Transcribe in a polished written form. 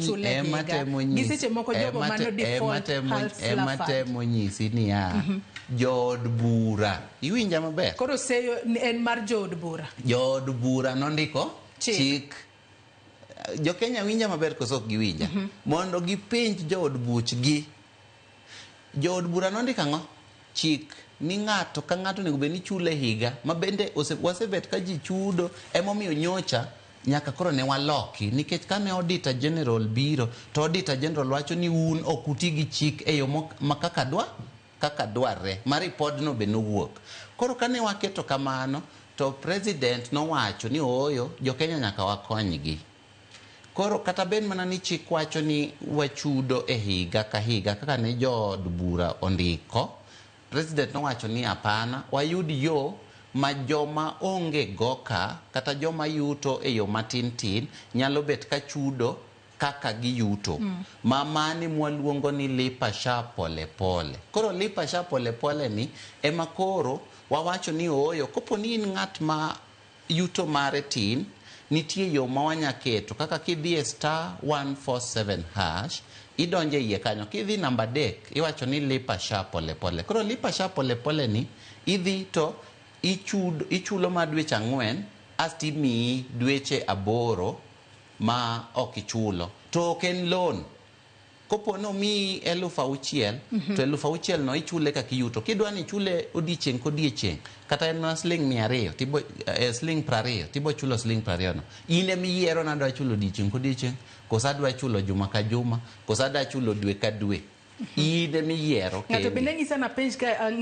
chule ema higa temo gi nyisi- seche moko jogo ema mano default ema Hustler Fund. temo nyisi niya, jood bura, iwinja maber? Koro seyo en mar jood bura. Jood bura nondiko Chik. Chik. Jokenya winja maber koso ok giwinja? Mondo gipenj jood buchgi. Jood bura nondiko ang'o? Chik ni ng'ato ka ng'ato onego bed ni chule higa ma bende wasebet ka ji chudo. Emomiyo nyocha nyaka koro ne waloki, nikech kane Auditor General biro to Auditor General wacho ni un ok uti gi chik e yo ma kaka dwarre ma ripodno be nowuok. Koro kane waketo kamano to president nowacho ni ooyo, jokenya nyaka wakonygi. Koro kata bed mana ni chik wacho ni wachudo e higa ka higa kaka ne jood bura ondiko, president nowacho ni hapana, wayud yo ma joma onge go ka kata joma yuto e yo matin tin nyalo bet ka chudo kaka giyuto. Ma mani mwaluongo ni Lipa SHA pole pole. Koro Lipa SHA pole pole ni ema koro wawacho ni ooyo, kopo ni in ng'at ma yuto mare tin, nitie yo ma wanya keto kaka kidhi e *147# idonjo e iye kanyo, kidhi namba 3 iwacho ni Lipa SHA pole pole. Koro Lipa SHA pole pole ni idhi to ichulo ma dweche 4 asto imiyi dweche 8 ma ok ichulo. To ok en loan. Kopo ni omiyi 6,000 to 6,000 no ichule kaka iyuto. Kidwa ni ichule odiechieng' kodiechieng', kata en mana siling 200, tibo, siling 20, tibo chulo siling 20 no. In emiyiero ni adwa chulo odiechieng' kodiechieng', koso adwa chulo juma ka juma, koso adwa chulo dwe ka dwe. In emiyiero Ng'ato kendi. Bende nyisa napenj ka